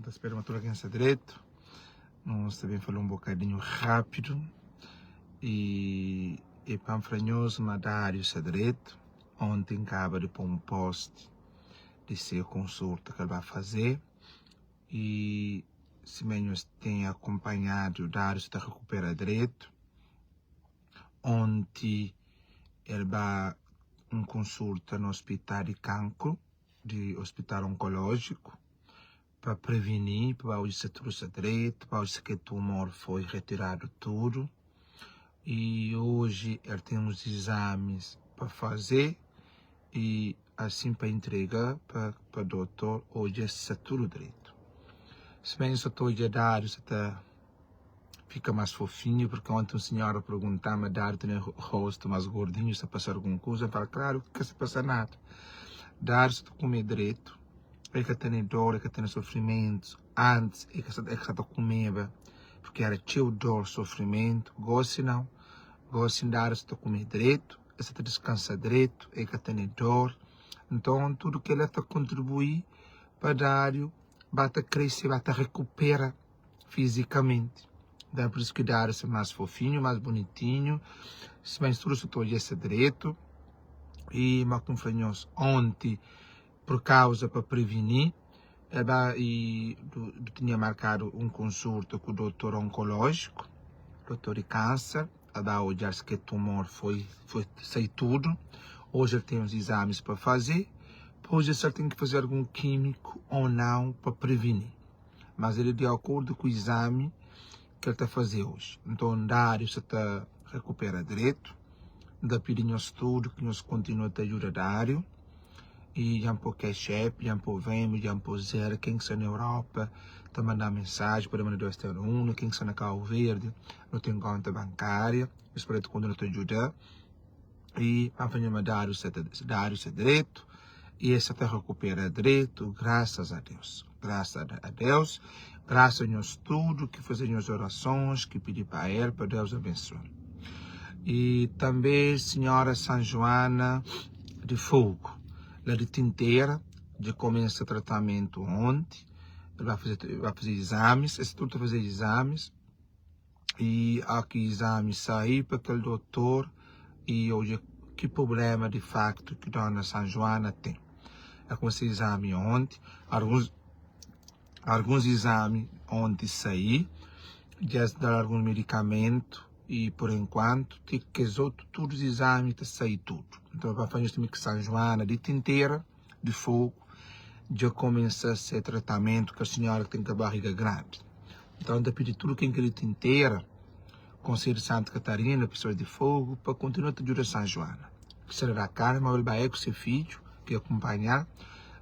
Ta spera ma tudu algen sta dretu. Nu sta ben fala un bokadinhu rápidu i e pa N fla nhos ma Dáriu sta dretu. Onti N kaba di pô un post di se konsulta ki el ba faze i sima nhos ten akonpanhadu Dáriu sta ta rekupera dretu. Onti el ba un konsulta na ospital di kankru. di ospital onkolójiku pa previni, pa ba odja si tudu sta dretu, pa odja si kel tumor foi retiradu tudu. I oji el ten uns izamis pa faze i asin pa intrega pa pa dotor odja si sta tudu dretu. Sima N sa ta odja Dáriu sa ta fika más fofinhu purki onti un sinhora pergunta-m ma Dáriu tene rostu más gordinhu sta pasa algun kuza N fala klaru ki ka sta pasa nada Dáriu sta ta kume dretu el ka tene dor el ka tene sofrimentu antis el ka sa ta kumeba purki era txeu dor sofrimentu gosi nau gosi Dáriu sta ta kume dretu el sta ta diskansa dretu el ka tene dor nton tudu kila ta kontribui pa Dáriu ba ta krese ba ta rekupera fizikamenti. Então, por isso que Dário ser mais fofinho, mais bonitinho. Se bem tudo se todo esse direito. E ma com nós ontem, por causa para prevenir, ela e do, do, tinha marcado um consulta com o doutor oncológico, doutor de câncer, a dar olhar se que tumor foi, foi sai tudo. Hoje ele tem os exames para fazer. Pois se ele tem que fazer algum químico ou não para prevenir. Mas el é di akordu ku izami ki el ta faze oji. Nton, Dáriu sa ta rekupera dretu. N ta pidi nhos tudu ki nhos kontinua ta djuda Dáriu. I dja N pô Cash App, dja N pô Venmo, dja N pô Zelle. Ken ki sta na Europa ta manda-m mensaji, pode manda di Western Union. Ken ki sta na Kabu Verdi, nu ten konta bankária. Nhos pode ta kontinua ta djuda. I pa N fla nhos ma Dáriu sta ta Dáriu sta dretu i el sta ta rekupera dretu, grasas a Deus. Grasas a Deus, grasas a nhos tudu ki faze nhos orasons, ki pidi pa el, pa Deus abensua-l. I tanbe Sinhora San Joana di Fogu, la di Tintera, dja kumesa tratamentu onti, el ba faze, el ba faze izamis, es tudu ta faze izamis. i a ki izami sai pa kel dotor i odja ki prublema di faktu ki dona San Joana ten. El kumesa izami onti, alguns alguns izami onti sai, dja es dal alguns medikamentu i por enkuantu ti kes otu tudu izami ta sai tudu. Nton pa fla nhos tanbe ki San Joana di Tintera di Fogu dja kumesa se tratamentu kel sinhora ki ten kel bariga grandi. Nton, N ta pidi tudu ken ki di Tintera, Konselhu di Santa Katarina, pesoas di Fogu, pa kontinua ta djuda San Joana. Ki sta da kara ma el bai el ku se fidju ki akunpanha-l.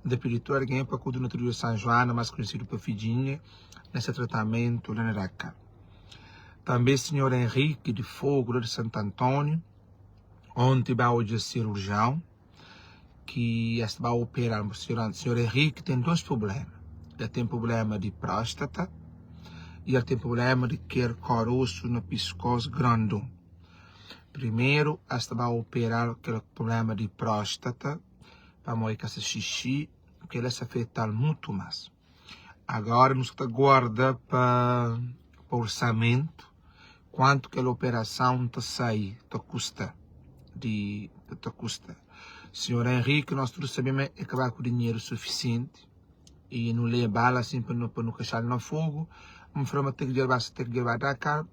N ta pidi tudu algen pa kontinua ta djuda San Joana, más konhesidu pa Fidjinha, na se tratamentu la na Dakar. Tanbe sinhor Enriki di Fogu, la di Santu Antóniu, onti ba odja sirurjion. ki es ba opera Senhor Henrique ten 2 problema el ten problema di próstata e el ten problema di kel korosu na piskos grandon primeru es ta ba opera kel problema di próstata pamodi el ka sa xixi kel-la sa afetal mutu mas agora nu sa ta guarda pa orsamentu Kuantu kel operason ta sai, ta kusta, di ta kusta. Senhor Henrique, nós tudu sabe ma e ka ba ku dinheru sufisienti i nu lebal asin pa nu pa nu kaxal na fogu. N fla ma ten ki djerba sa ten ki djerba Dakar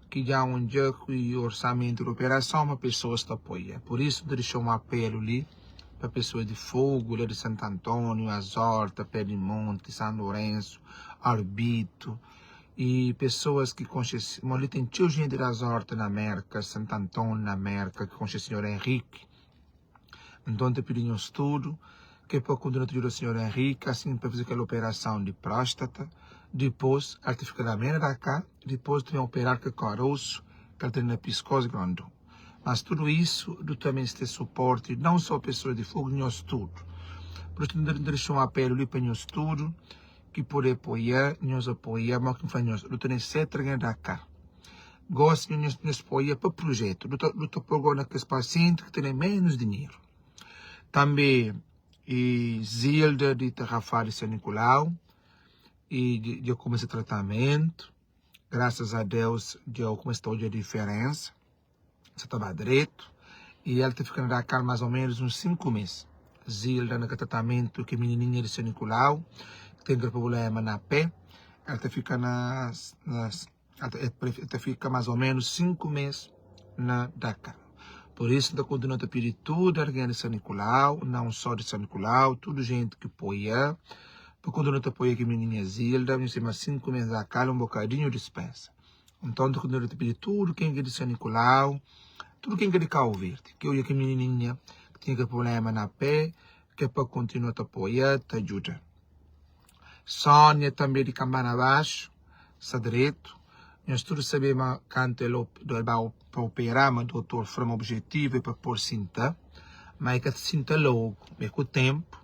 ki dja un dja ku orsamentu di operason ma pesoas ta apoia. Pur isu N ta dixa un apelu li pa pesoas di Fogu, la di Santu Antoniu, Azorta, Pé di Monti, San Lourensu, Arbitu. I pesoas ki konxe mo li ten txeu jenti di Azorta na Merka, Sant Anton na Merka ki konxe Sinhor Enriki. Nton ta pidi nhos tudu ke pa kontinua ta djuda Sinhor Enriki asin pa faze kel operason di próstata, dipos el ta fika la mena da ka, dipos ta ben operal kel korosu ke el ten na piskos grondu. Mas tudu isu du ta meste suporti non so pesoas di Fogu, nhos tudu. Pur isu N ta dexa un apelu li pa nhos tudu. Ki pode apoia, nhos apoia, mo ki N fla nhos, nu ta neseta algen da ka. Gosi nhos nhos poia pa prujetu, nu ta nu ta pô go na kes pasienti ki tene menus dinheru. Tanbe e Zilda di Tarrafal di San Nikulau. E dja kumesa tratamentu. Graças a Deus dja kumesa ta odja diferensa. Sa ta ba dretu. E el ta fika na Dakar mais ou menos uns 5 mês. Zilda na tratamentu ki minininha di São Nicolau, ki ten kel problema na pé. El ta fika na, na el ta fika mais ou menos 5 mês na Dakar. Por isso, N ta kontinua ta pidi tudu algen di São Nicolau, não só di São Nicolau, tudu jenti ki poia, pa kontinua ta apoia ki minininha Zilda, nhos ten mais 5 mês na Dakar, un bokadinhu dispensa. Nton, ta kontinua ta pidi tudu ken ki é di São Nicolau, tudu ken ki é di Cabo Verde, ki odja ki minininha ki tinha kel problema na pé, ki é pa kontinua ta apoia, ta djuda. Sónia tanbe di Kambana Baxu sta dretu. Nhos tudu sabe ma kantu el el ba pa opera ma dotor fla ma objetivu é pa pôr sinta, ma el ka ta sinta logu, ma é ku ténpu.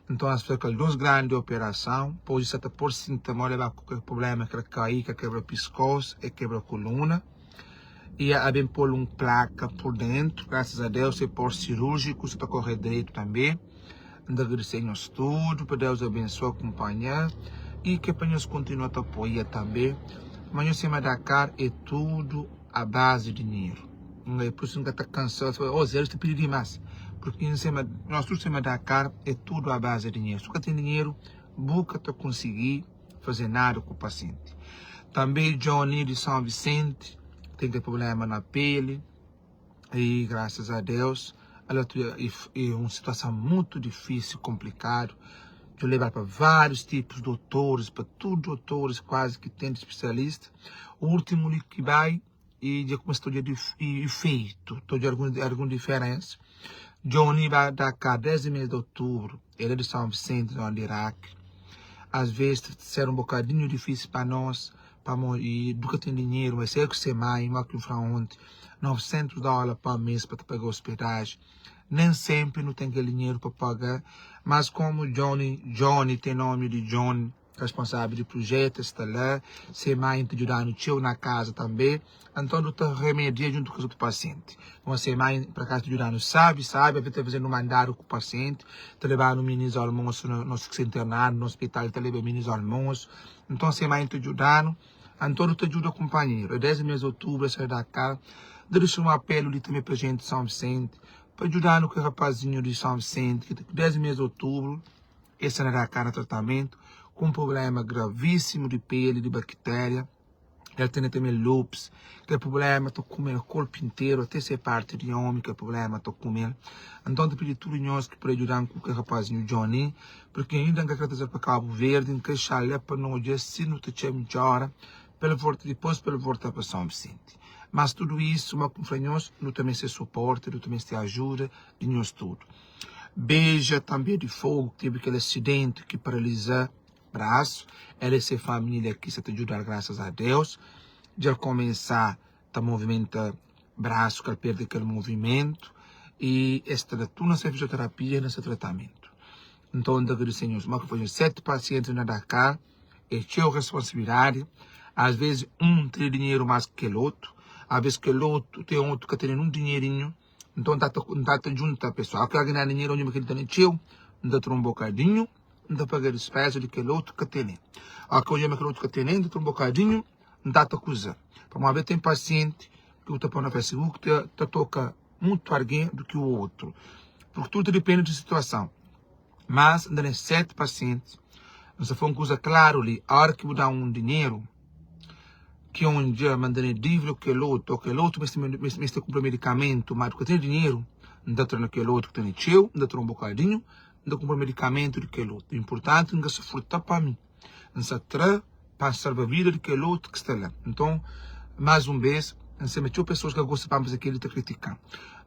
Nton es fla kel dos grandi operason, pode sa ta pôr sinta ma el ba ku kel prubléma ki el kai, ki el kebra piskós, el kebra koluna i a ben pô-l un plaka pur déntu. Grasas a Deus el pôr sirúrjiku, sa ta kóre dretu tanbe. N ta agradese nhos tudu, pa Deus abensua, kunpanha i ke pa nhos kontinua ta apoia tanbe. Ma nhos sema Dakar é tudu a bazi di dinheru. N é pur isu N ka ta kansa, oh Zé, ta pidi dimas. Purki N sema, nos tudu sema Dakar é tudu a bazi di dinheru. Si bu ka ten dinheru, bu ka ta konsigi faze nada ku pasienti. Tanbe Johnny di São Vicente ten kel problema na peli. E graças a Deus, ela é uma situação muito difícil, complicado. Eu levar para vários tipos de doutores, para todos doutores quase que tem de especialista. O último que vai e já começou a ter efeito, estou de algum, alguma diferença. Johnny vai dar cá 10 mês de outubro, ele é de São Vicente, no Iraque. Às vezes, ser um bocadinho difícil para nós, Pamo e du ka ten dinheru, mas se ku se mai, ma ki fla onti, 900 dóla pa mês pa ta paga ospedaji. Nen senpri nu ten kel dinheru pa paga, mas komu Johnny, Johnny ten nomi di John, responsável di projetu, sta la, se mai ta djudanu txeu na kaza tanbe, anton nu ta remedia djuntu ku kes otu pasienti. Kuma se mai por akazu ta djudanu sabi, sabi, aves ta fazenu mandadu ku pasienti, ta lebanu minis almosu na nos ki sta internadu na ospital, ta leba minis almosu. Nton se mai ta djuda-nu, anton nu ta djuda kunpanheru. É desdi mês di otubru es sai Dakar. N ta dexa un apelu li tanbe pa jenti di São Vicente, pa djuda-nu ku rapazinhu di São Vicente ki desdi mês di otubru el sta na Dakar na tratamentu ku un prubléma gravísimu di peli, di bakitéria. El tene tanbe lupus, kel prubléma ta kume-l korpu interu, ate se parti di omi kel prubléma ta kume-l. Nton, N ta pidi tudu nhos ki pode djuda-m ku kel rapazinhu Johnny, purki ainda N ka kre traze-l pa Kabu Verdi, N kre xa-l la pa no odja si nu ta txeu midjora, pa el volta dipôs pa el volta pa São Vicente. Mas tudu isu, ma ku N fla nhos, nu ta meste suporti, nu ta meste ajuda di nhos tudu. Beja tanbe di Fogu, ki tevi kel asidenti ki paraliza brasu, el e se familia ki sa ta djudal grasas a Deus, djel kumesa ta movimenta brasu ka el perde kel movimentu y es ta da tudu na se fizioterapia na se tratamentu. Nton N ta agradese nhos, ma ki foi nhos 7 pasienti na Dakar é txeu responsabilidadi, às vezes un ten dinheru más ki kel otu, às vezes kel otu ten otu ka ten nen un dinheirinhu, nton N ta ta djunta pesoal ki algen da dinheru, onde ki el tene txeu, N ta tra un bokadinhu. N ta paga dispéza di kel otu ka tene. Óki odja ma kel otu ka tene, N ta tra un bokadinhu, N ta ta kuza. Pamodi el ten pasienti ki bu ta poi na Facebook ta ta toka mutu algen du ki otu. Purki tudu ta dipende di situason. Mas N ta ten 7 pasienti. N sta fla un kuza klaru li, óra ki bu da un dinheru, ki un dja ma N tene dívida ku kel otu, ô kel otu meste meste kunpra medikamentu, ma du ka tene dinheru, N ta tra na kel otu ki tene txeu, N ta tra un bokadinhu, N ta kunpra medikamentu di kel otu. Inpurtanti N ka sa furta pa mi. N sa tra pa N salva vida di kel otu ki sta la. Nton, más un bês, N sabe ma txeu pesoas ka gosta pa N faze kel-li ta kritika-m.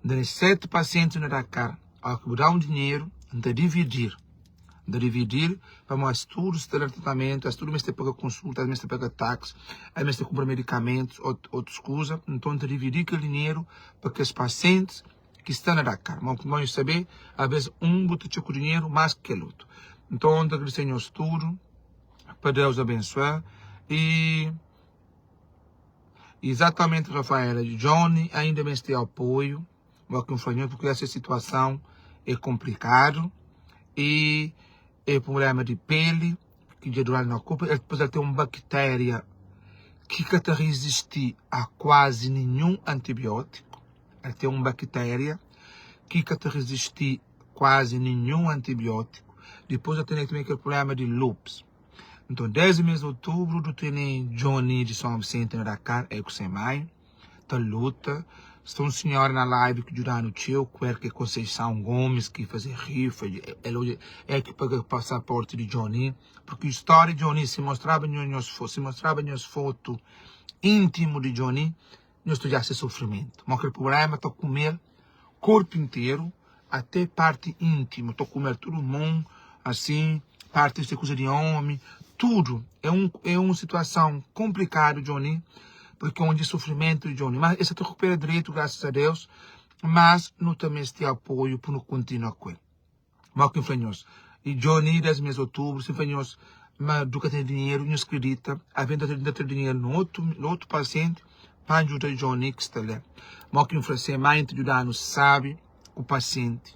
N tene 7 pasienti na Dakar. Óras ki bu da-m dinheru, N ta dividir. N ta dividir pamodi es tudu sta na tratamentu, es tudu meste paga konsulta, es meste paga taksi, es meste kunpra medikamentus, otus kuza. Nton, N ta dividi kel dinheru pa kes pasientis. ki sta na Dakar. Ma kuma nhos sabe, abes un bu ta txeu ku dinheru mas ki kel otu. Nton, N ta agradese nhos tudu, pa Deus abensua. E exatamente, Rafaela, Johnny ainda meste apoio, ma ki N fla nhos, porque essa situação é complicado e é problema de pele. ki dja dura-l na korpu, el dipôs el ten un baktéria ki ka ta rezisti a kuazi ninhun antibiótiku. El ten un baktéria ki ka ta rezisti kuazi ninhun antibiótiku. Dipôs el ten tanbê kel prubléma di lupus. Nton, desdi mês di otubru, du tene Johnny di São Vicente na Dakar, el ku se mai, ta luta. Sta un sinhora na live ki djuda-nu txeu, ku el ki é Conceição Gomes, ki faze rifa, el odja, el ki paga pasaporti di Johnny, porque história di Johnny, si mostraba nho nhos foto, si mostraba nhos foto íntimo di Johnny, nhos ta odja se sofrimentu. Ma kel problema ta kume-l korpu interu, até parti íntimu, ta kume-l tudu mon, asin, parti di se kuza di ómi, tudu. É un, é un situason konplikadu, Johnny, porque onde sofrimentu di Johnny. Mas el sa ta rekupera dretu, grasas a Deus, mas nu ta meste apoiu pa nu kontinua ku el. Má ki N fla nhos, i Johnny des mes otubru, si N fla nhos ma du ka ten dinheru, nhos kridita, avi N ta tra dinheru na otu, na otu pasienti pa N djuda Johnny ki sta la. Má ki N fla se mai N ta djuda-nu sabi ku pasienti,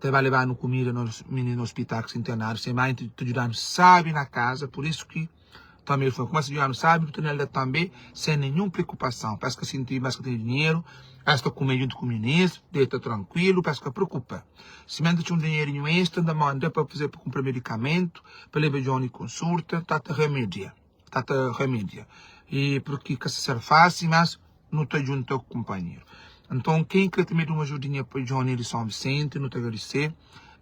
ta ba leba-nu kumida nos mininu na ospital ki sta internadu, se mai N ta djuda-nu sabi na kaza, pur isu ki. Tanbê el fla, Kuma si djuda-nu sabi, nu ta nel da tanbê, sen ninhun preokupason. Pa es ka sinti ma es ka tene dinheru, es ta kume djuntu ku minis, deta trankuilu, pa es ka preokupa. Simenti txeu un dinherinhu extra, N ta manda pa faze pa kunpra medikamentu, pa leba Johnny konsulta, ta ta remedia, ta ta remedia. I purki ka sta ser fásil, mas nu ta djunta ku kunpanheru. Nton, ken kre tanbê da un ajudinha pa Johnny di São Vicente, nu ta agradise.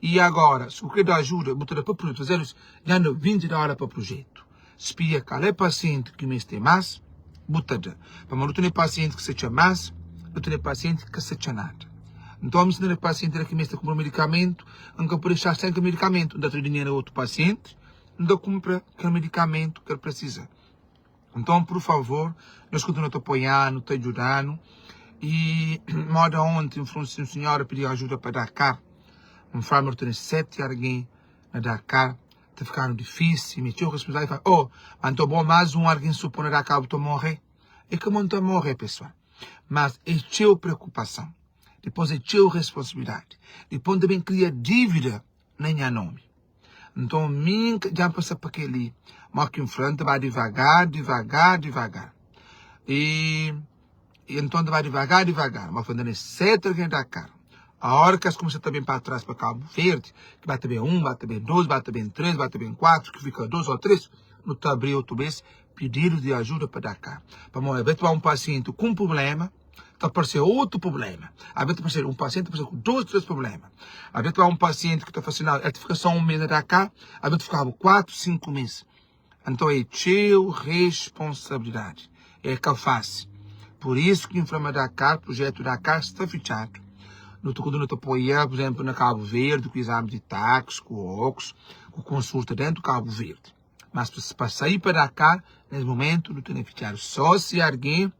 I agora, si bu kre da ajuda, bu ta da pa projetu. Faze lus, dja anda 20 dóla pa projetu. Spia kal é pasienti ki meste más, bu ta da. Pamodi nu tene pasienti ki sta txeu más, nu tene pasienti ki ka sta txeu nada. Nton, mi si tene pasienti la ki meste kunpra medikamentu, N ka pode dexa sen kel medikamentu. N ta tra dinheru di otu pasienti, N ta kunpra kel medikamentu ki el presiza. Nton, pur favor, nhos kontinua ta apoia-nu, ta djuda-nu. I moda onti, N fla un sinhora pidi ajuda pa Dakar. N fla ma nu tene 7 argen na Dakar, ta fikanu difísil, mi txeu responsabilidadi. El fla, oh, ma nton bo más un argen supô na Dakar bu ta morre? É ka mo N ta morre, pesoal, mas é txeu preokupason, dipôs é txeu responsabilidadi, dipôs N ta ben kria dívida na nha nómi. Nton mi dja N pasa pa kel-li. Má ki N fla, N ta ba divagar, divagar, divagar. I, i nton N ta ba divagar, divagar. Má fla, N seta algen da kar. A óra ki es kumesa ta ben pa tras pa Kabu Verdi, ki ba ta ben un, ba ta ben dos, ba ta ben três, ba ta ben kuatru, ki fika dos ô três, nu ta abri otu bês pididu di ajuda pa da kar. Pamodi, abê ta ba un pasienti ku un prubléma, ta parse otu prublema. Abê ta parse un pasienti ta parse ku dos, tres prublema. Abê ta ba un pasienti ki ta fase nada, el ta fika só un mes na da ka, abê ta fikaba 4, 5 mes. Anton é txeu responsabilidadi, é ka fásil. Pur isu ki N fla ma Dakar, prujetu Dakar sta fitxadu. Nu ta kontinua ta apoia, pur izenplu, na Kabu Verdi, ku izami di tax, ku okus, ku konsulta dentu Kabu Verdi. Mas pa sai pa Dakar, nes momentu nu tene fitxadu. Só si argen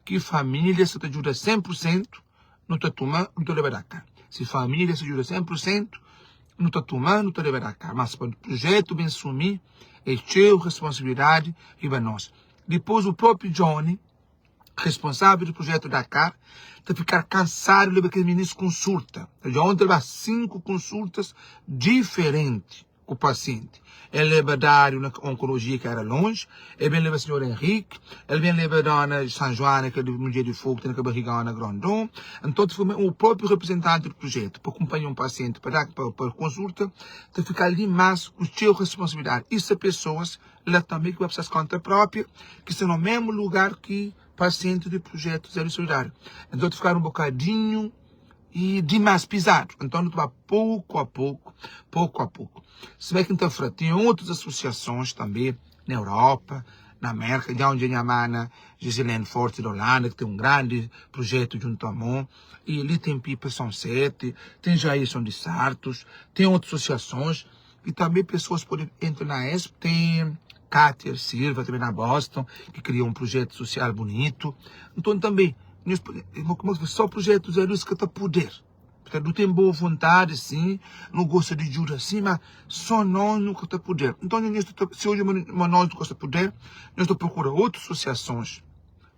ki família sa ta djuda 100 pur sentu, nu ta tuma, nu ta leba Dakar. Si família sa djuda 100 pur sentu, nu ta tuma, nu ta leba Dakar. Mas pa prujetu ben sumi, é txeu responsabilidadi riba nos. Dipôs o própriu Johnny, responsável di prujetu Dakar, ta fikar kansadu leba kes minis konsulta. Dja onti el ba 5 konsultas diferenti. ku pasienti. El leba Dáriu na onkolojia ki éra lonji, el ben leba sinhor Enriki, el ben leba dóna Sanjuana, kel mudjer di fogu ki tene kel barrigona grandon. Nton, ta fika u própriu reprizentanti di prujetu pa kunpanha un pasienti pa da pa konsulta, ta fika dimás ku txeu responsabilidadi. I sta pesoas la tanbe ki bai pa ses konta própria, ki sta na mésmu lugar ki pasienti di prujetu Zé Luís Solidáriu. Nton, ta fikadu un bokadinhu. E dimás pizadu. Nton nu ta ba poku a poku, poku a poku. Sima ki N ta fla, ten otus asosiasons tanbe na Europa, na Amérika, dja un dja nha mana Gisilene Forte di Holanda ki ten un grandi prujetu djuntu a mo, i li ten Pipa Son 7, ten Jairson di Sartus, ten otus asosiasons i tanbe pesoas pode entra na es, ten Katia Silva tanbe na Boston ki kria un prujetu sosial bunitu. Nton tanbe Nhos pode, como se só projeto Zé Luís ka ta poder. Portanto, nu tem boa vontade, sim, nu gosta de ajuda, sim, mas só nós nu ka ta poder. Então, nhos ta, se hoje ma nós nu ka ta poder, nós ta procura outras associações,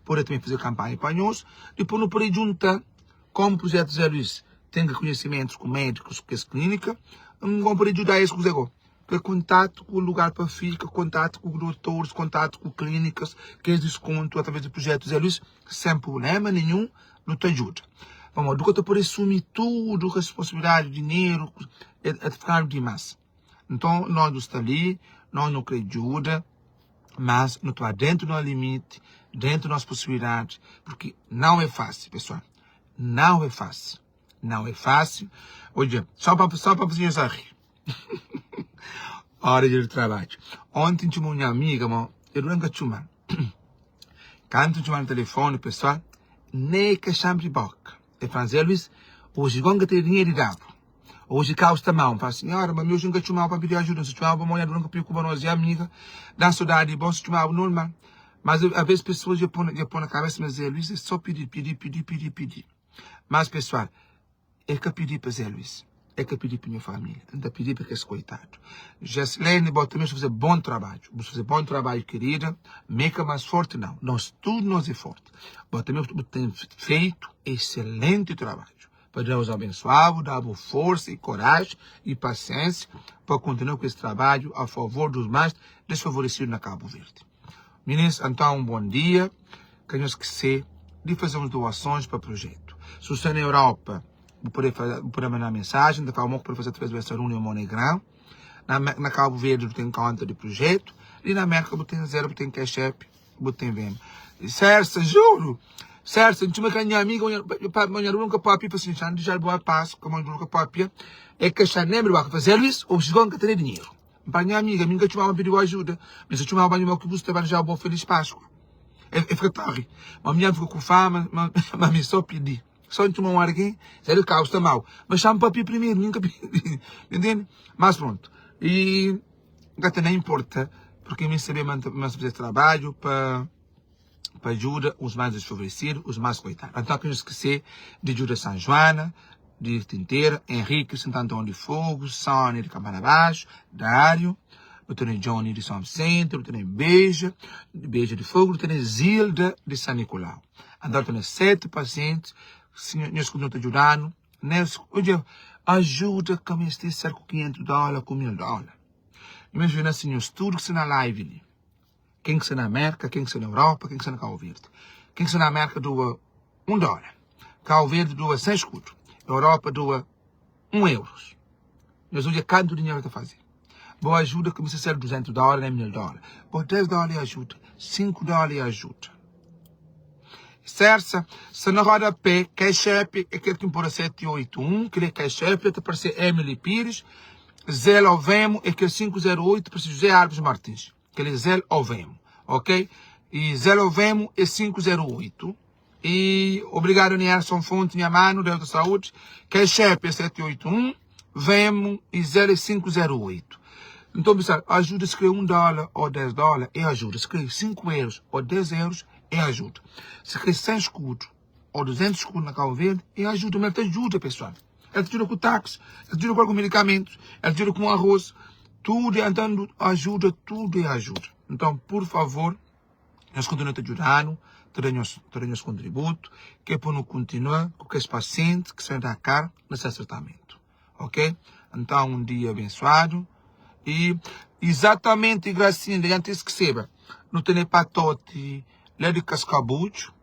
poder também fazer campanha para nós, depois nu pode juntar, como projeto Zé Luís tem reconhecimentos com médicos, com as clínicas, vamos poder ajudar eles com o Zé Go. Ke kontatu ku lugar pa fika, kontatu ku dotoris, kontatu ku klinikas, kes diskontu através di projetu Zé Luís, sen prublema ninhun, nu ta djuda. Pamodi du ka ta pode asumi tudu responsabilidadi, dinheru, é ta fikadu dimás. Nton, nós nu sta li, nós nu kre djuda, mas nu ta ba dentu nos limiti, dentu nos posibilidadi, porque não é fácil, pessoal. Não é fácil. Não é fácil. Odja, só pa só pa nhos arri. Hora de trabalho. Ontem tinha uma amiga, mo, eu nunca txuma. Kantu txuma no telefone, pessoal, nem que chame de boca. Eu falo, Zé Luís, hoje igual que tem dinheiro de dabo. Hoje caos tá mal. Falo, senhora, mas hoje nunca txumava para pedir ajuda. Se txumava para molhar, nunca preocupa nós e amiga. Dá saudade, bom, se txumava normal. Mas às vezes pessoas já põe na cabeça, mas Zé Luís é só pedir, pedir, pedir, pedir, pedir. Mas pessoal, é ka pidi pa Zé Luís, é ka pidi pa nha família, N ta pidi pa kes koitadu. Jaslene, bo também sta faze bom trabadju, bu sta faze bom trabadju kerida, mi ka mas forti não, nós tudo nós é forti. Bo também bu ten feito excelente trabadju. Pa Deus abençoa-bu, da-bu força e coragem e paciência pa continua ku es trabadju a favor dos mais desfavorecidos na Cabo Verde. Minis, anton un bon dia. Ka nhos skisé di faze uns doasons pa projetu. Si bu sta na Europa, bu pode bu pode manda mensajen, ta fla mo ku pode faze através di Western Union MoneyGram. Na na Cabo Verde bu ten konta di projetu. Li na Merka bu ten Zelle, bu ten Cash App, bu ten Venmo. Sersa, juru! Sersa, N txoma kel nha amiga, nha nunka papia, fla sin, Xan dixal boa Páscoa, ma nunka papia, e ka xa nem riba, fla Zé Luís, oxi gosi N ka tene dinheru. N fala, nha amiga, mi N ka txomaba pa pidi-bu ajuda, mi sa txomaba pa anima-u ki bu sta ba dexaba bo felis Páscoa. El fika ta ri. Ma mi fika ku fama, ma mi so pidi. So N txoma un argen, Zé Luís, kau sta mau. Ma xa-m papia primeru, mi N ka pidi. Entende? Mas prontu. I N ka ta nem importa, porque mi sabe ma N ta faze trabadju pa pa ajuda os mais desfavorecidos, os mais coitados. Então, que não esquecer de ajuda São Joana, de Tinteira, Henrique, Santo Antônio de Fogo, Sônia de Campana Baixo, Dário, doutor Johnny de São Vicente, doutor Beija, Beija de Fogo, doutor Zilda de São Nicolau. Então, tem sete pacientes, nós continuamos ajudando, nós, ajuda que me ser com 500 dólares, com 1000 dólares. Imagina assim, nós tudo que está na live ali. Ken ki sta na Merka, ken ki sta na Europa, ken ki sta na Kau Verdi. Ken ki sta na Merka doa 1 dola, Kau Verdi doa 100 skudu, Europa doa 1 euros. Nhos odja kantu dinheru ta faze. Bo ajuda ki meste ser 200 dola nen 1000 dola. Bo 10 dola e ajuda, 5 dola e ajuda. Sersa, sta na roda pé, Cash App é kel ki N pôra 781, kel é Cash App, el ta parse Emily Pires, Zé Lovemo é kel 508, parse José Alves Martins. Kel é Zel Ovemo, ok? E Zel Ovemo é 508. E obrigado Nierson Fonte, nha mano, Deus da saúde. Cash App é 781, Vemo e Zel é 508. Então, pessoal, ajuda se quer 1 dólar ou 10 dólares, é ajuda. Se quer 5 euros ou 10 euros, é ajuda. Se quer 100 escudos ou 200 escudos na Cabo Verde, é ajuda. Mas te ajuda, pessoal. El te ajuda com táxi, el te ajuda com algum medicamento, el te ajuda com arroz, tudo é andando, ajuda, tudo é ajuda. Então, por favor, nós continuamos te ajudando, te dando nosso, te dando nosso contributo, que é para não continuar com aqueles pacientes que estão da cá nesse tratamento, ok? Então, um dia abençoado e exatamente, Gracinha, antes esquecer, não tem nem patote, lá de Cascabucho,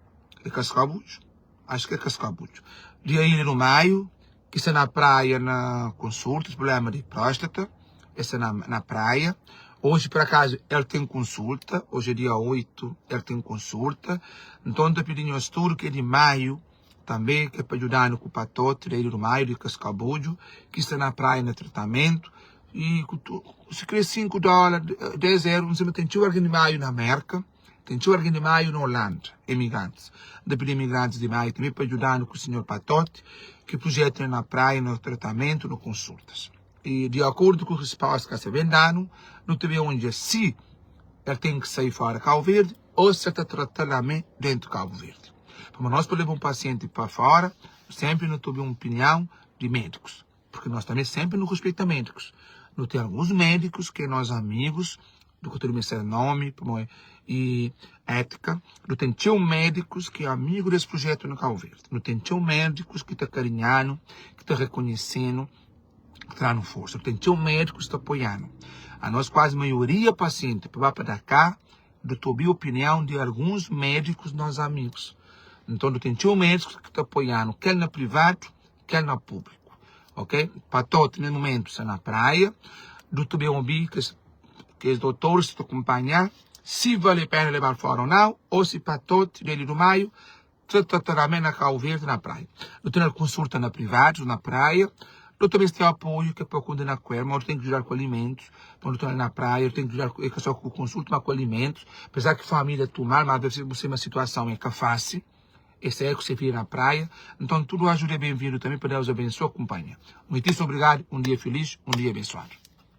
de Cascabucho, acho que é Cascabucho, de a Ilha do Maio, que está na praia na consulta, problema de próstata, está na, na praia. Hoje, por acaso, ele tem consulta, hoje é dia 8, ele tem consulta. Então, estou pedindo um estudo que é de maio, também, que é para ajudar no patote da Ilha do Maio, de Cascabujo, que está na praia no tratamento. E se quer 5 dólares, 10 euros, não sei, mas tem tio alguém de maio na América. Ten txeu argen di Maio na Holanda, emigrantis. N ta pidi emigrantis di Maio tanbe pa djuda-nu ku sinhor Patote, ki prujetu é na praia, na tratamentu, na konsultas. I di akordu ku risposta ka sa ben da-nu, nu ta ben odja si el ten ki sai fora Kabu Verdi o si el ta trata la me dentu Kabu Verdi. Pamodi nos pa leba un pasienti pa fora, senpri nu ta obi un opinion di medikus. Porque nós também sempre nos respeita médicos. Não tem alguns médicos que é nós amigos, do que eu ser nome e ética. Não tem teu médicos que é amigo desse projeto no Cabo Verde. Não tem teu médicos que está carinhando, que está reconhecendo, que Ta danu forsa. Ten txeu médiku ki sta apoianu. Anos kuazi maioria pasienti pa ba pa Dakar, du ta obi opinion di alguns médikus nos amigus. Nton du ten txeu médikus ki ta apoianu, kel na privadu, kel na públiku. Ok? Patoti nes mumentu sta na praia, du ta ben obi kes kes dotoris ki ta kunpanha si vale pena lebal fora ou nau, ou si patoti deli du maiu Ta tratará me na Cabo Verde na praia. Nu ten konsulta na privadu na praia. Nu ta meste apoio ke pa kondena ku el, ma nu ten ki djudal ku alimentus. Pa nu ta na praia, nu ten ki djudal ku, e ka so ku konsulta, ma ku alimentus. Apesar ki família tumal, ma deve ser ma situason e ka fásil. Esse é ku se filha na praia. Nton tudu ajuda é ben-vindu tanbe. Pa Deus abensua, kunpanha. Muitíssimo obrigadu. Un dia feliz, un dia abensuadu.